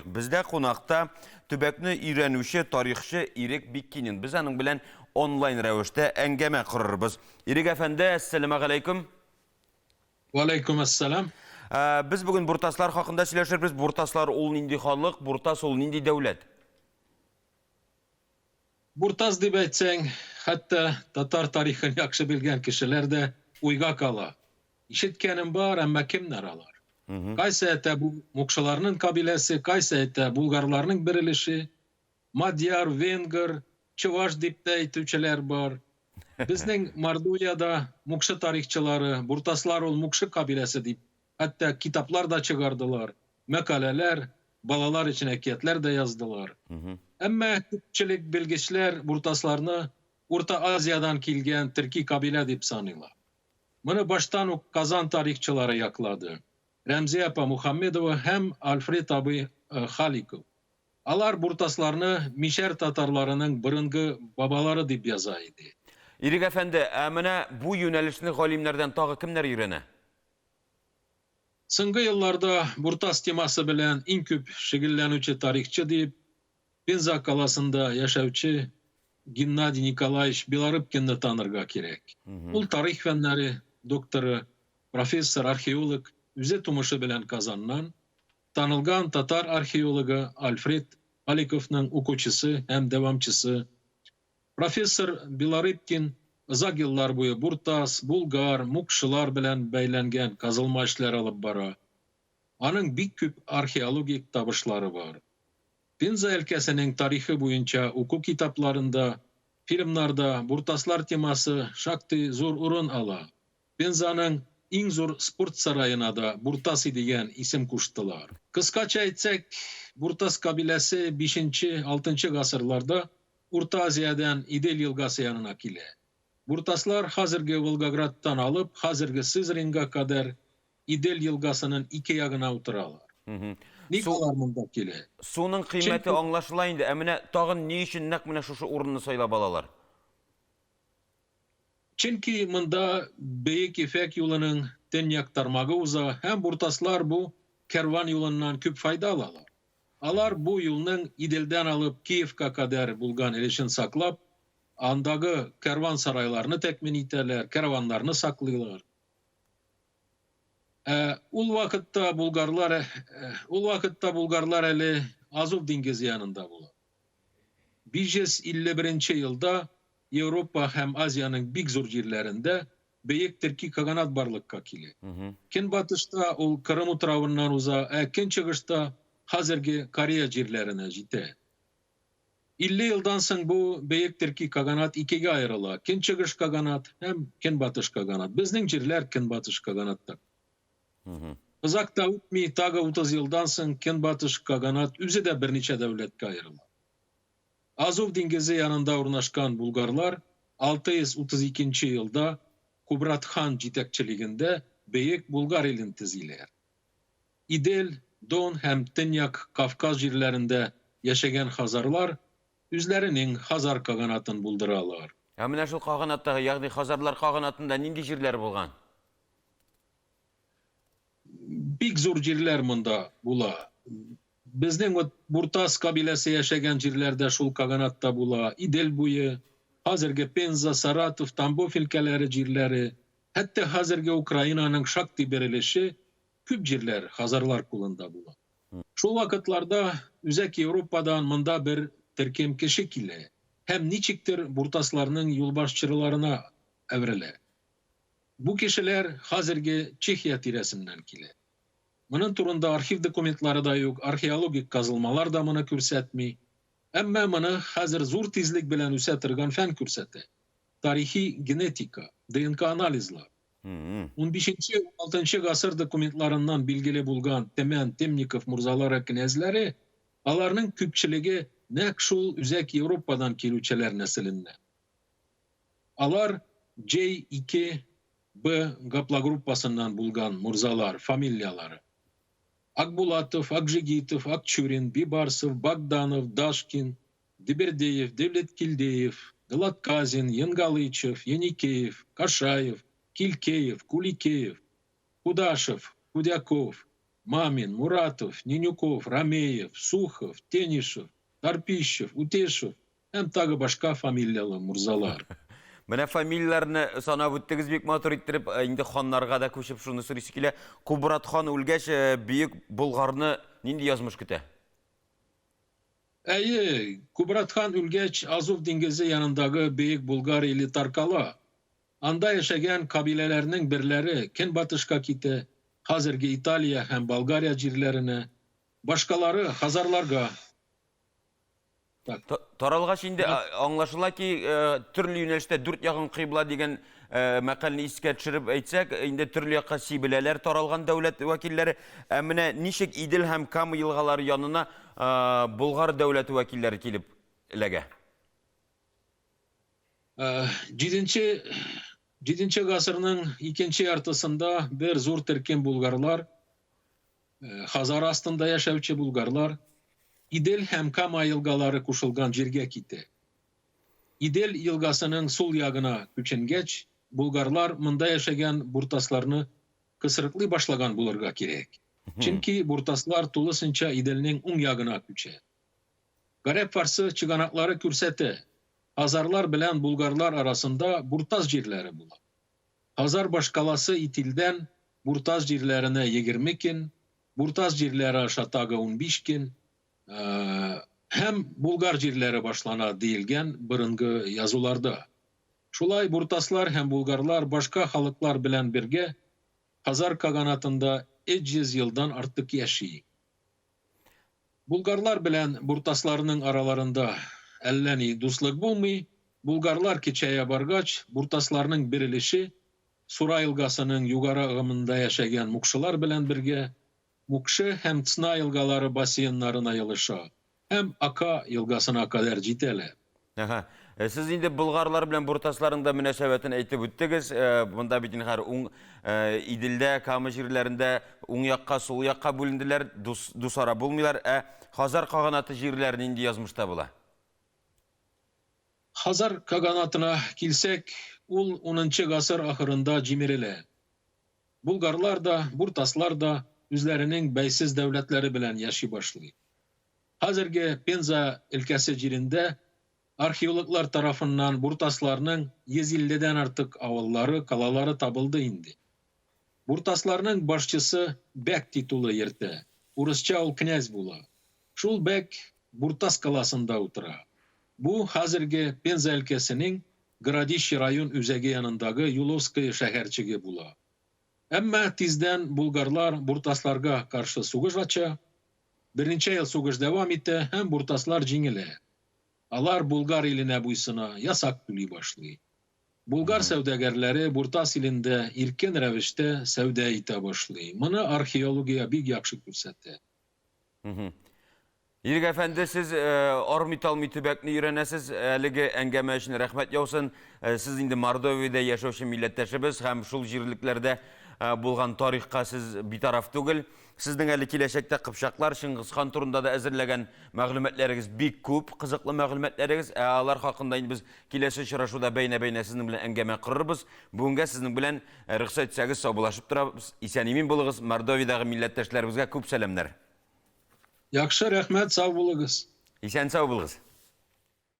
Бездә кунакта төбәкне өйрәнүче тарихчы Ирек Биккинин. Без аның белән онлайн рәвештә әңгәмә корырбыз. Ирек әфәнде, әссәламәгаләйкүм. Вәләйкүм әссәлам. Без бүген буртаслар хакында сөйләшербез. Буртаслар ул нинди халык, буртас ул нинди дәүләт? Буртас дип әйтсәң, хәтта татар тарихын яхшы белгән кешеләр дә уйга кала. Ишеткәнем бар, әмма кемнәр алар? Кайсы әйтә бу мукшыларның кабиләсе, кайсы әйтә булгарларның бер өлеше. Мадьяр, венгр, чуваш дип тә әйтүчеләр бар. Безнең Мордовиядә мукшы тарихчылары, буртаслар ул мукшы кабиләсе дип, хәтта китаплар да чыгардылар, мәкаләләр, балалар өчен әкиятләр дә яздылар. Әмма күпчелек белгечләр буртасларны Урта Азиядән килгән төрки кабилә дип саныйлар. Моны баштан ук Казан тарихчылары яклады. Рәмзия апа Мухаммедова һәм Альфред абый Халиков. Алар буртасларны мишәр татарларының борынгы бабалары дип яза иде. Ирек әфәнде, ә менә бу юнәлешне галимнәрдән тагы кемнәр өйрәнә? Соңгы елларда буртас темасы белән иң күп шөгыльләнүче тарихчы дип Пенза каласында яшәүче Геннадий Николаевич Белорыбкинны танырга кирәк. Ул тарих фәннәре докторы, профессор, археолог, үзе тумышы белән Казаннан, танылган татар археологы Альфред Аликовның укучысы һәм дәвамчысы. Профессор Белорыбкин озак еллар буе буртас, булгар, мукшылар белән бәйләнгән казылма эшләр алып бара. Аның бик күп археологик табышлары бар. Пенза өлкәсенең тарихы буенча уку китапларында, фильмнарда буртаслар темасы шактый зур урын ала. Пензаның иң зур спорт сараена да Буртасы дигән исем куштылар. Кыскача әйтсәк, Буртас кабиләсе бишенче-алтынчы гасырларда Урта Азиядән Идел елгасы янына килә. Буртаслар хәзерге Волгоградтан алып хәзерге Сызраньга кадәр Идел елгасының ике ягына утыралар. Ник алар монда килә? Суның кыйммәте аңлашыла инде, ә менә тагын ни өчен нәкъ менә шушы урынны сайлап алалар? Чөнки монда Бөек Ефәк юлының төньяк тармагы уза һәм буртаслар бу кәрван юлыннан күп файда алалар. Алар бу юлның Иделдән алып Киевка кадәр булган өлешен саклап, андагы кәрван сарайларны тәэмин итәләр, кәрваннарны саклыйлар. Ә ул вакытта булгарлар ул вакытта булгарлар әле Азов диңгезе янында була. 551 нче елда Европа һәм Азиянең бик зур җирләрендә Бөек Төрки каганат барлыкка килә. Көнбатышта ул Кырым утравыннан уза, ә көнчыгышта хәзерге Корея җирләренә җитә. 50 елдан соң бу Бөек Төрки каганат икегә аерыла, Көнчыгыш каганат һәм Көнбатыш каганат. Безнең җирләр Көнбатыш каганатта. Озак та үтми, тагы 30 елдан соң Көнбатыш каганат үзе дә берничә дәүләткә аерыла. Азов диңгезе янында урнашкан булгарлар 632 нче елда Кубрат хан җитәкчелегендә Бөек Булгар илен төзиләр. Идел, Дон һәм Төньяк Кавказ җирләрендә яшәгән хазарлар үзләренең Хазар каганатын булдыралар. Ә менә шул каганаттагы, ягъни хазарлар каганатында нинди җирләр булган? Бик зур җирләр монда була. Безнең вот Буртас кабиләсе яшәгән җирләрдә шул каганатта була. Идел буе, хәзерге Пенза, Саратов, Тамбов өлкәләре җирләре, хәтта хәзерге Украинаның шактый бер өлеше, күп җирләр хазарлар кулында була. Шул вакытларда Үзәк Европадан монда бер төркем кеше килә һәм ничектер буртасларның юлбашчырыларына әверелә. Бу кешеләр хәзерге Чехия тирәсеннән килә. Моның турында архив документлары да юк, археологик казылмалар да моны күрсәтми. Әмма моны хәзер зур тизлек белән үсә торган фән күрсәтә. Тарихи генетика, ДНК-анализлар. Унбишенче, уналтынчы гасыр документларыннан билгеле булган Төмән, Темников морзалары, князьләре, аларның күпчелеге нәкъ шул Үзәк Европадан килүчеләр нәселеннән. Алар J2 Б гаплогруппасыннан булган морзалар, фамилияләре, Акбулатов, Акжигитов, Акчурин, Бибарсов, Богданов, Дашкин, Дебердеев, Девлеткильдеев, Гладказин, Енгалычев, Еникеев, Кашаев, Килькеев, Куликеев, Кудашев, Худяков, Мамин, Муратов, Нинюков, Рамеев, Сухов, Тенишев, Тарпищев, Утешев һәм тагы башка фамилияле мурзалар. Менә фамилияләрне санап үттегез бик матур иттереп, э, инде ханнарга да күчеп шуны сорыйсы килә. Кубрат хан үлгәч, э, бөек Болгарны нинди язмыш көтә? Әйе, Кубрат хан үлгәч, Азов диңгезе янындагы Бөек Булгар иле таркала. Анда яшәгән кабиләләрнең берләре көнбатышка китә, хәзерге Италия һәм Болгария җирләренә, башкалары, хазарларга. Так. Таралгач инде аңлашыла ки, э, төрле юнәлештә дүрт ягын кыйбла дигән э, мәкальне искә төшереп әйтсәк, инде төрле якка сибеләләр таралган дәүләт вәкилләре. Ә менә ничек Идел һәм Кама елгалары янына э, Болгар дәүләте вәкилләре килеп эләгә? Җиденче җиденче гасырның икенче яртысында бер зур төркем булгарлар, Хазар астында яшәүче булгарлар, Идел һәм Кама елгалары кушылган җиргә китә. Идел елгасының сул ягына күченгәч, булгарлар монда яшәгән буртасларны кысрыклый башлаган булырга кирәк. Чөнки буртаслар тулысынча Иделнең уң ягына күчә. Гарәп-фарсы чыганаклары күрсәтә, хазарлар белән булгарлар арасында Буртас җирләре була. Хазар башкаласы Итилдән Буртас җирләренә 20 көн, Буртас җирләре аша тагы 15 көн, һәм Булгар җирләре башлана, диелгән борынгы язуларда. Шулай буртаслар һәм булгарлар башка халыклар белән бергә Хазар каганатында 300 елдан артык яши. Булгарлар белән буртасларның араларында әллә ни дуслык булмый. Булгарлар кечәя баргач, буртасларның бер өлеше Сура елгасының югары агымында яшәгән мукшылар белән бергә Мукшы һәм Цна елгалары бассейннарына елыша һәм Ока елгасына кадәр җитәләр. Әһә. Э, сез инде болгарлар белән буртасларның да мөнәсәбәтен әйтеп үттегез. Э, монда бит инде хәзер уң э, Иделдә, Кама җирләрендә уң якка, сул якка бүленделәр, дус, дусара булмыйлар. Ә Хазар каганаты җирләре нинди язмышта була? Хазар каганатына килсәк, ул унынчы гасыр ахырында җимерелә. Булгарлар да, буртаслар да үзләренең бәйсез дәүләтләре белән яши башлый. Хәзерге Пенза өлкәсе җирендә археологлар тарафыннан буртасларның 150 дән артык авыллары, калалары табылды инде. Буртасларның башчысы бәк титулы йөртә, урысча ул князь була. Шул бәк Буртас каласында утыра. Бу, хәзерге Пенза өлкәсенең Городище район үзәге янындагы Юловское шәһәрчеге була. Әмма тиздән булгарлар буртасларга каршы сугыш ача. Берничә ел сугыш дәвам итә һәм буртаслар җиңелә. Алар Булгар иленә буйсына, ясак түли башлый. Булгар сәүдәгәрләре Буртас илендә иркен рәвештә сәүдә итә башлый. Моны археология бик яхшы күрсәтә. Ирек әфәнде, сез э, армый-талмый төбәкне өйрәнәсез. Әлеге әңгәмә өчен рәхмәт яусын. Э, сез инде Мордовиядә яшәүче милләттәшебез һәм шул җирлекләрдә э, булган тарихка сез битараф түгел. Сезнең әле киләчәктә кыпчаклар, Чыңгыз хан турында да әзерләгән мәгълүматларыгыз бик күп, кызыклы мәгълүматларыгыз. Ә алар хакында инде без киләсе очрашуда бәйнә-бәйнә сезнең белән әңгәмә корырбыз. Бүгенгә сезнең белән рөхсәт итсәгез саубуллашып торабыз. Исән-имин булыгыз. Мордовиядәге милләттәшләребезгә күп сәламнәр. Яхшы, рәхмәт, сау булыгыз. Исән-сау булыгыз.